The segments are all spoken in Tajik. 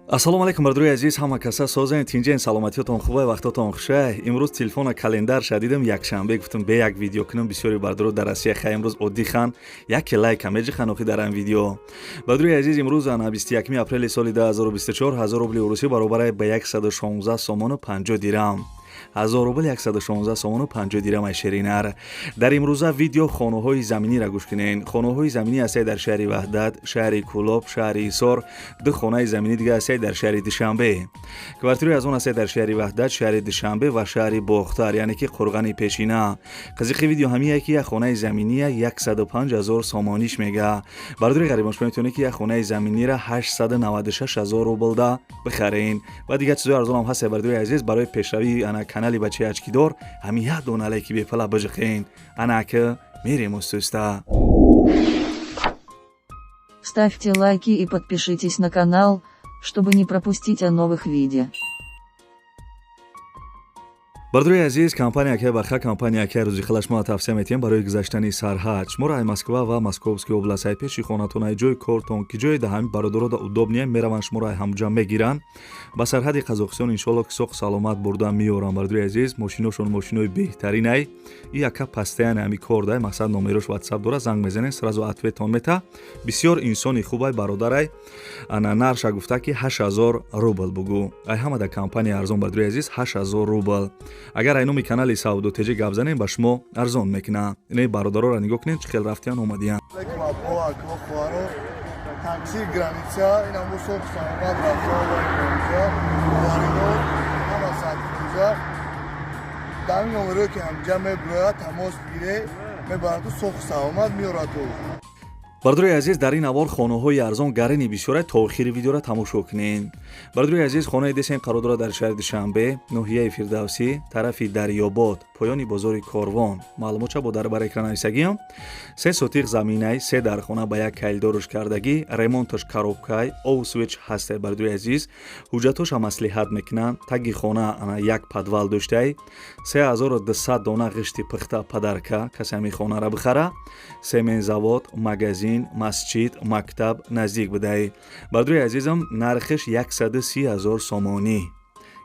Ассалому алайкум, бардорои азиз, ҳама каса созен, тинҷен, саломатиётон хубай, вақтотон хушай. Имрӯз телефона календар шадидам, якшанбе, гуфтам, бе як видео кунам. Бисёри бардоро дар Россия хай имрӯз оддӣ хан, яке лайка меҷихан охи дар ин видео. Бардорои азиз, имрӯз ана 21 апрели соли 2024, 1000 рубли урусӣ баробарай ба 116 сомону 50 дирам. 1000 рубл 116 сомону 50 дирам ай шеринар. Дар имрӯза видео хонаҳои заминиро гӯш кунед. Хонаҳои заминӣ ҳастае дар шаҳри Ваҳдат, шаҳри Кӯлоб, шаҳри Ҳисор, ду хонаи заминӣ дига ҳастае дар шаҳри Душанбе. Квартираи аз он ҳастае дар шаҳри Ваҳдат, шаҳри Душанбе ва шаҳри Бохтар, яъне ки Қурғани пешина. Қизиқи видео ҳамие ки як хонаи заминия 105 ҳазор сомониш мега. Бародари ғарибон, шумо метавонед ки як хонаи заминиро 896 ҳазор рублда бихарен ва дигар чизои арзонам ҳастае. Бародари азиз, барои пешравии ана канали бачаи ачкидор ҳамин як дона лайки бепала биҷиқен. Анаки мерем устуста. Ставьте лайки и подпишитесь на канал, чтобы не пропустить о новых видео. Бардорои азиз, компания Акай Баха, компания Акай Рӯзихала шумо тавсия метиҳем барои гузаштани сарҳад. Шуморо ай Москва ва Московский област, ай пеши хонатон, ай ҷои кортон, ки ҷое да ҳамин бародаро да удобнее, мераванд, шуморо ай ҳамҷа мегиранд ба сарҳади Қазоқистон. Иншоалло, ки соқ саломат бурда меоранд. Бардорои азиз, мошиношон мошинои беҳтарин ай. И яка постоянно ҳами кор дай, мақсад, номерош ватсап дора, занг мезанед, сразу ответон мета. Бисёр инсони хубай бародарай. Ана нарша гуфта, ки 8000 рубл бугӯ. Ай ҳама да компания арзон, бардорои азиз, 8000 рубл. Агар ай номи канали Савдо ТЖ гап занем, ба шумо арзон мекунад. Ин бародароро нигоҳ кунед, чӣ хел рафтиян, омадиян. Такси граница ин ҳамо соқ саломат рафта граница боваридор ҳама 100%. Дар ин номерое ки ҳамҷа мебирояд, тамос бигире, мебараду соқ саломат меораду. Бардорои азиз, дар ин авор хонаҳои арзон гарини бисёре, то охири видеоро тамошо кунед. Бардорои азиз, хонаи десен қарор дорад дар шаҳри Душанбе, ноҳияи Фирдавсӣ, тарафи Дарёбод, поёни бозори Корвон. Маълумотша бо дар бар экран нависагиам. 3 сотиқ заминай, се дархона ба як кайлдоруш кардагӣ, ремонташ коробкай, ов свет ҳастай. Бардорои азиз, ҳуҷҷатоша маслиҳат мекунанд. Таги хона ана як подвал доштай, 3200 дона ғишти пухта подарка, касе ҳамин хонара бихара. Семензавод, магазин, масҷид, мактаб наздик будай. Бардорои азизам, нархиш 130 ҳазор сомонӣ,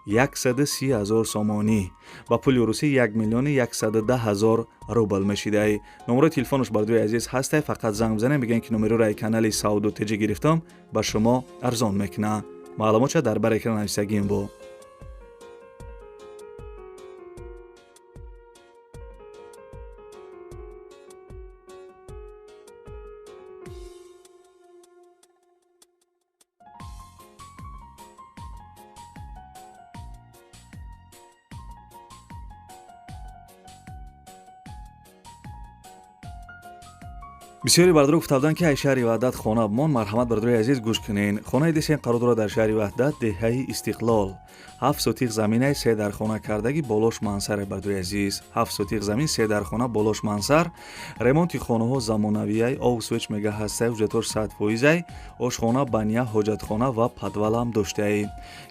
130 ҳазор сомонӣ, ба пули русӣ 1 миллиони 110 ҳазор рубл мешидай. Номерои телефонаш, бардорои азиз, ҳастай, фақат занг бизанем, бигӯем, ки номероро ай канали Савдо ТЖ гирифтам, ба шумо арзон мекунад. Маълумотша дар бар экран нависагим бо. Бисёри бардоро гуфта буданд, ки ай шаҳри Ваҳдат хона бимон. Марҳамат, бардорои азиз, гӯш кунен. Хонаи десен қарор дорад дар шаҳри Ваҳдат, деҳаи Истиқлол. 7 сотиқ заминай, се дархона кардагӣ, болош мансаре. Бардорои азиз, 7 сотиқ замин, се дархона, болош мансар. Ремонти хонаҳо замонавиай, ов свет мега ҳастай, ҳуҷҷатош 100%-ай. Ошхона, баня, ҳоҷатхона ва подвалам доштаи.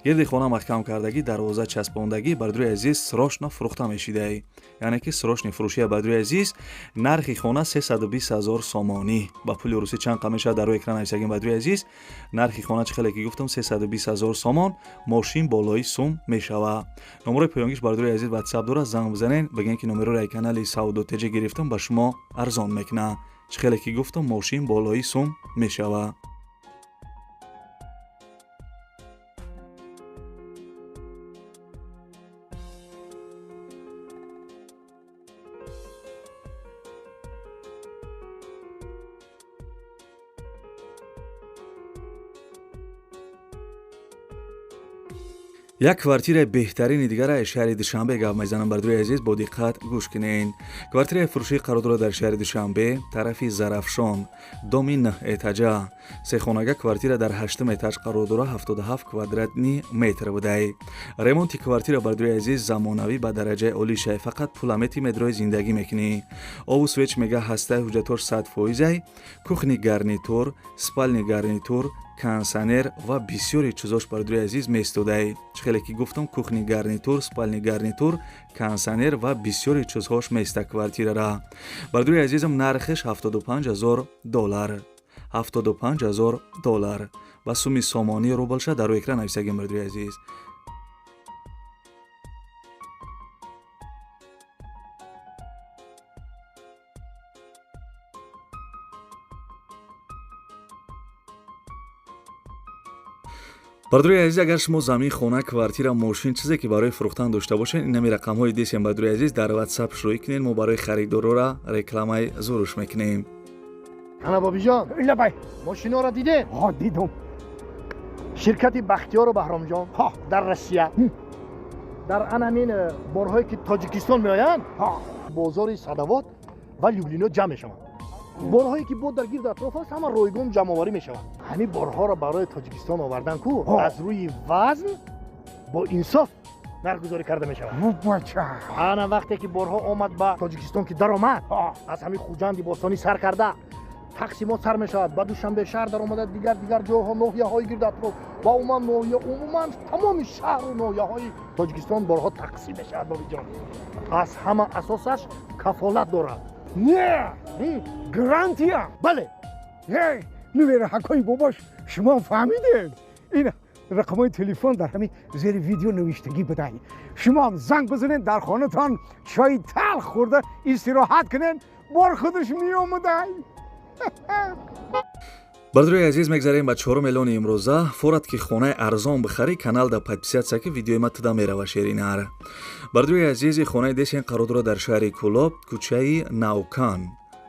Гирди хона маҳкам кардагӣ, дарвоза часпондагӣ. Бардорои азиз, срочно фурӯхта мешидай, яъне ки срочный фурӯшия. Бардорои азиз, нархи хона 320 ҳазор сомонӣ, ба пули русӣ чанд қа мешавад, дар рӯи экран нависагим. Бардорои азиз, нархи хона чӣ хеле ки гуфтам, 320 ҳазор сомон, мошин болои сум мешавад. Номерои поёнгиш, бардорои азиз, ватсап дорад, занг бизанед, бигӯем, ки номероро ай канали Савдо ТЖ гирифтам, ба шумо арзон мекунад. Чӣ хеле ки гуфтам, мошин болои сум мешавад. Як квартираи беҳтарини дигар аз шаҳри Душанбе гап мезанам. Бардорои азиз, бо диққат гӯш кунед. Квартираи фурӯшӣ қарор дорад дар шаҳри Душанбе, тарафи Зарафшон, доми нӯҳ этажа. Сехонага квартира дар ҳаштум этаж қарор дорад, 77 квадратный метр будай. Ремонти квартира, бардорои азиз, замонавӣ ба дараҷаи олӣ шай, фақат пуламети метрои зиндагӣ мекунӣ. Ову свет мега ҳастай, ҳуҷҷатош 100%-ай. Кухни гарнитур, спальни гарнитур, кондиционер ва бисёри чизош, бардорои азиз, местодай. Чӣ хеле ки гуфтам, кухни гарнитур, спальни гарнитур, кондиционер ва бисёри чизҳош места квартирара. Бардорои азизам, нархиш 75 ҳазор доллар, 75 ҳазор доллар, Ба суми сомонӣ рублша дар рӯи экран нависагем, бардори азиз. Бардори азиз, агар шумо замин, хона, квартира, мошин, чизе ки барои фурӯхтан дошта бошед, инами рақамҳои десем, бардори азиз, дар WhatsApp шурӯъ кунед. Мо барои харидорора рекламаи зуруш мекунем. Ана, бобиҷон. Лабай. Мошиноро дидем. Ҳо, дидум. Ширкати Бахтиёру Баҳромҷон ҳо дар Россия дар анамин борҳое ки Тоҷикистон меоянд, бозори Садовод ва Люблино ҷамъ мешаванд. Борҳое ки бо дар гирд атроф аст, ҳама ройгон ҷамъоварӣ мешаванд. Ҳамин борҳоро барои Тоҷикистон овардан ку аз рӯи вазн бо инсоф нархгузорӣ карда мешавад. Бача. Ана, вақте ки борҳо омад ба Тоҷикистон, ки даромад, аз ҳамин Хуҷанди бостонӣ сар карда, тақсимот сар мешавад, ба Душанбе шаҳр даромада, дигар дигар ҷойҳо, ноҳияҳои гирд атроф ва умуман ноҳия, умуман тамоми шаҳру ноҳияҳои Тоҷикистон борҳо тақсим мешавад. Бобиҷон, аз ҳама асосаш кафолат дорад. Не, гарантия. Бале. Эй, нувераҳакҳои бобош, шумо фаҳмидед, ин рақамҳои телефон дар ҳамин зери видео навиштагӣ будай. Шумоам занг бизанед, дар хонатон чойи талх хӯрда истироҳат кунед, бор худаш меомадай. Бардори азиз, мегзарем ба чорум эълони имрӯза. Форат ки хонаи арзон бихарӣ, каналда подписаться ки, видеои ма туда мерава шеринар. Бардори азизи, хонаи десен қарор дорад дар шаҳри Кӯлоб, кӯчаи Навкан.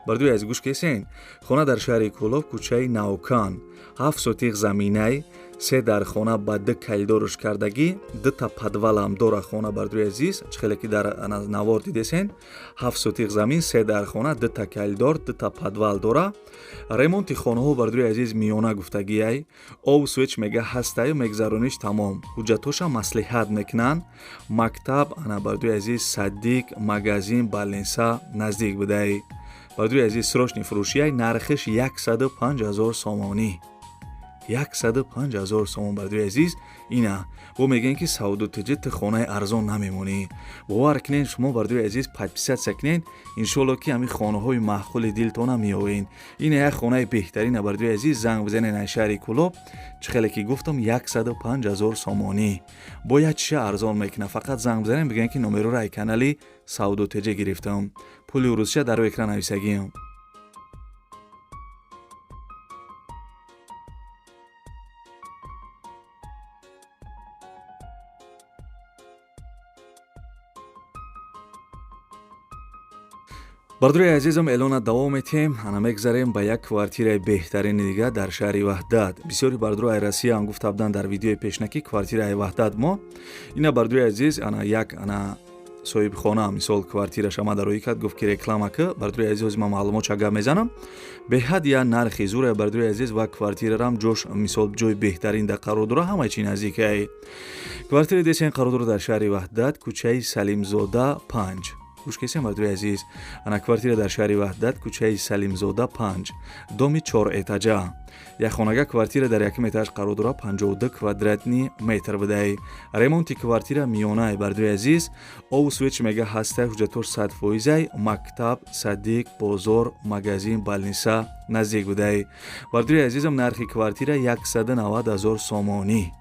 Бардори азиз, гӯш кесен. Хона дар шаҳри Кӯлоб, кӯчаи Навкан, 7 сотих заминай, се дар хона ба ду коридоруш кардагӣ, дута подвалам дора хона. Бардори азиз, чӣ хеле ки дар навор дидесен, 7 сотих замин, се дар хона, дута коридор, дута подвал дора. Ремонти хонаҳо, бардори азиз, миёна гуфтагиай. Об, свет мега ҳастаю, мегзарониш тамом. Ҳуҷҷатҳоша маслиҳат мекунанд. Мактаб, ана, бардори азиз, садик, магазин, больница наздик будай. Бардори азиз, срочный фурӯшияй. Нархиш 105 000 сомонӣ, 105 000 сомон. Бардори азиз, ина бо мегӯем, ки Савдо ТҶ ту хонаи арзон намемонӣ. Бовар кунед, шумо, бардори азиз, подписаться кунед, иншоалло ки ҳамин хонаҳои маъқули дилтона меёвед. Ина як хонаи беҳтарина, бардори азиз, занг бизанед аз шаҳри Кӯлоб. Чӣ хеле ки гуфтам, 105 000 сомонӣ, бояд чиша арзон мекунад. Фақат занг бизанед, бигӯем, ки номероро ай канали Савдо ТҶ гирифтам. Пули рӯзша дар рӯи экран нависагиам. Бардори азизам, эълона давом метиҳем. Ана, мегзарем ба як квартираи беҳтарини дига дар шаҳри Ваҳдат. Бисёри бардоро ай Россияам гуфта буданд дар видеои пешнакӣ, квартираи Ваҳдат мо. Ина, бардори азиз, ана як ана соҳибхона, мисол, квартираша ма дароӣ кард, гуфт ки реклама ки. Бардори азиз, ҳозир ман маълумотша гап мезанам. Беҳад я нархи зуре, бардори азиз, ва квартирарам ҷош, мисол, ҷои беҳтарин да қарор дора, ҳамаи чи наздикай. Квартираи десен қарор дора дар шаҳри Ваҳдат, кӯчаи Салимзода 5. Гӯш кесем, бардори азиз. Ана, квартира дар шаҳри Ваҳдат, кӯчаи Салимзода 5, доми чор этажа, якхонага. Квартира дар якум этаж қарор дорад, 52 квадратный метр будай. Ремонти квартира миёнай, бардори азиз. Обу свет мега ҳастай, ҳуҷҷатҳош 100%-ай. Мактаб, садик, бозор, магазин, больница наздик будай. Бардори азизам, нархи квартира 190 000 сомонӣ,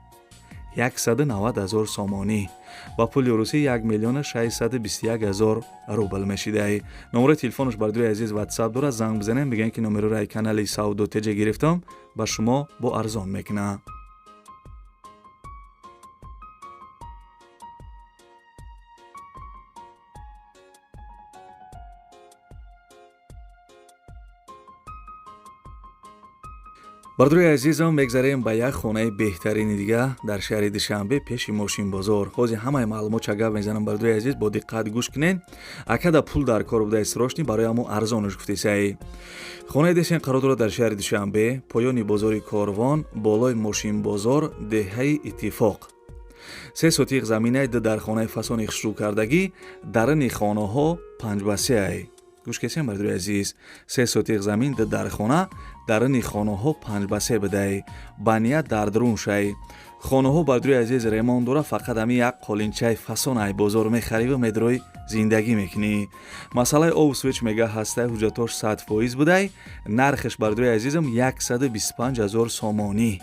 190 000 сомонӣ, ба пули русӣ 1 621 000 рубл мешидай. Номерои телефонаш, бардори азиз, Ватсап дорад. Занг бизанем, бигӯем, ки номероро ай канали Савдо ТҶ гирифтам, ба шумо бо арзон мекунад. Бардори азизам, мегзарем ба як хонаи беҳтарини дига дар шаҳри Душанбе, пеши мошинбозор. Ҳозир ҳамаи маълумотша гап мезанам, бардори азиз, бо диққат гӯш кунед. Акада пул дар кор будаи, срочный, барои ҳамо арзонаш гуфтесай. Хонаи десен қарор дорад дар шаҳри Душанбе, поёни бозори Корвон, болои мошинбозор, деҳаи Иттифоқ. 3 сотих заминаи, ду дар хонаи фасони хушрӯ кардагӣ, дарини хонаҳо 5 ба 3-ай. Гӯш кесем, бардори азиз. 3 сотих замин, ду дар хона, дарини хонаҳо 5 ба 3 бидай. Ба ният дар дарун шай. Хонаҳо, бардори азиз, ремонт дора, фақат ҳами як қолинчаи фасон ай бозор мехариву медрои, зиндагӣ мекунӣ. Масъалаи обу свет мега ҳастай, ҳуҷҷатҳош 100% будай. Нархаш, бардори азизам, 125 000 сомонӣ.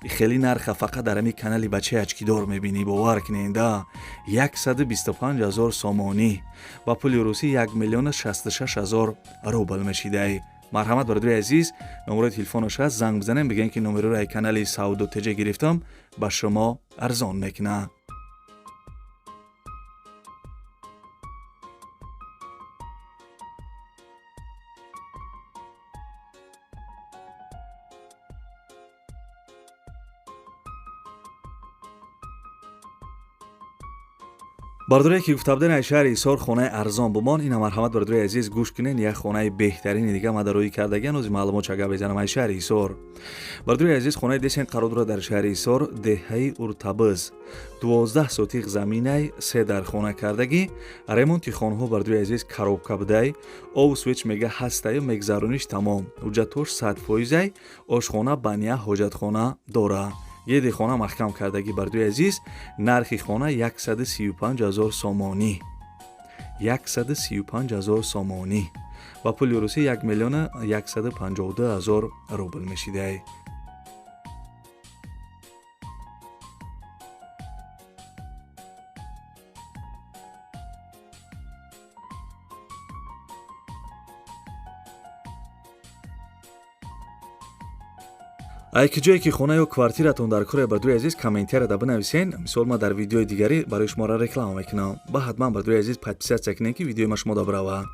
Хеле нарха фақат дар ҳамин канали бачаи ачкидор мебинӣ, бовар кунед, да. 125 000 сомонӣ ба пули русӣ 1 066 000 рубл мешидай. Марҳамат, бародари азиз, номерои телефонаш ҳаст, занг бизанем, бигӯем ки номероро ай канали Савдо ТЖ гирифтам, ба шумо арзон мекунад. Бародаре ки гуфта буден ай шаҳри Ҳисор хонаи арзон бумон, ина марҳамат, бародари азиз, гӯш кунен, як хонаи беҳтарини дига ма дароӣ кардагиан, ози маълумот чага безанам ай шаҳри Ҳисор. Бародари азиз, хонаи десен қарор дорад дар шаҳри Ҳисор, деҳаи Уртабыз, 12 сотиқ заминай, 3 дар хона кардагӣ, ремонти хонаҳо, бародари азиз, коробка будай, ов свеч мега ҳастаю мегзарониш тамом, ҳуҷҷатҳош 100%, ошхона, баня, ҳоҷатхона дора. Геди хона маҳкам кардагӣ, бародари азиз, нархи хона 135 000 сомонӣ, 135 000 сомонӣ ба пули русӣ 1 152 000 рубл мешидай. Ай ки ҷое ки хона ё квартиратон дар кор, бародари азиз, комментарияда бинависен. Мисол, ма дар видеои дигарӣ барои шуморо реклама мекунам. Ба ҳатман, бародари азиз, подписаться кунед, ки видеои ма шумо да бирава.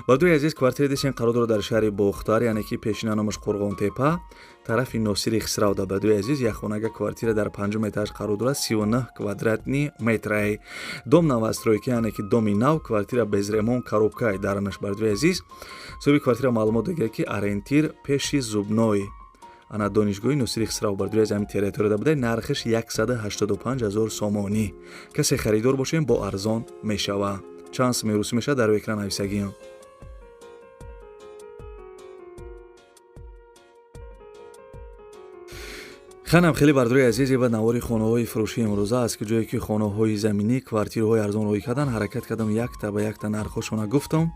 Бародари азиз, квартира десен қарор дорад дар шаҳри Бохтар, яъне ки пешина номаш Қурғонтепа, тарафи Носири Хисрав да, бародари азиз, як хонага квартира дар панҷум этаж қарор дорад, 39 квадратный метрай. Дом новостройка, яъне ки доми нав, квартира без ремонт, коробкаи даранаш, бародари азиз. Соҳиби квартира маълумот додагият, ки ориентир пеши зубной ана донишгоҳи Носири Хисрав, бародари азиз, ҳамин территорияда буда, нархаш 185 000 сомонӣ. Касе харидор бошем, бо арзон мешава. Чанд суми русӣ мешавад, дар экран нависагиам. Ханам хеле, бародари азиз, ба навори хонаҳои фурӯшии имрӯза аст, ки ҷое ки хонаҳои заминӣ, квартираҳои арзон рӯй кардан, ҳаракат кардам, якта ба якта нархҳошона гуфтам.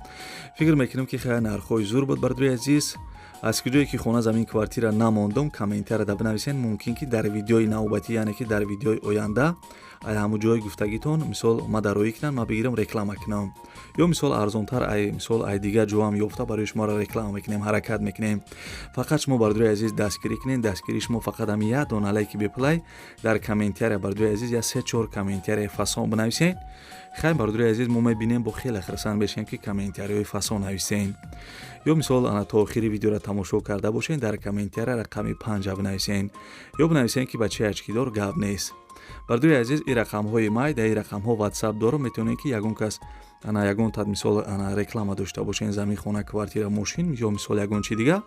Фикр мекунам, ки хеле нархҳои зур буд, бародари азиз. Аз куҷое ки хона, замин, квартира намондум, комментарияда бинависен, мумкин ки дар видеои навбатӣ, яъне ки дар видеои оянда, ай ҳамун ҷои гуфтагитон, мисол, ма дароӣ кунам, ма бигирам, реклама кунам, ё мисол арзонтар ай мисол ай дигар ҷоам ёфта барои шуморо реклама мекунем, ҳаракат мекунем. Фақат шумо, бародари азиз, дастгирӣ кунед. Дастгирии шумо фақат ҳами як дона лайки беплай дар комментария, бародари азиз, я се чор комментарияи фасон бинависен. Хайр, бародари азиз, мо мебинем, бо хеле хурсанд мешавем, ки комментарияҳои фасон нависен. Ё мисол ана то охири видеоро тамошо карда бошен, дар комментария рақами панҷа бинависен, ё бинависен, ки бачаи ачкидор гап нест. Бародари азиз, ин рақамҳои май, дар ин рақамҳо ватсап дорам, метавонед, ки ягон кас ана ягон тад мисол ана реклама дошта бошен, замин, хона, квартира, мошин ё мисол ягон чи дига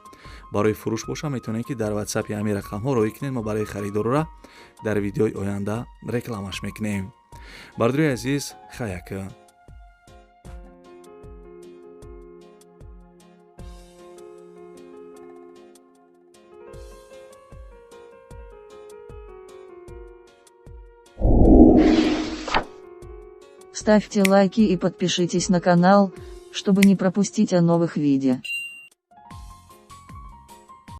барои фурӯш боша, метавонед, ки дар ватсапи ҳамин рақамҳо роҳӣ кунед, мо барои харидорора дар видеои оянда рекламаш мекунем. Бародари азиз, хаяка. Ставьте лайки и подпишитесь на канал, чтобы не пропустить о новых видео.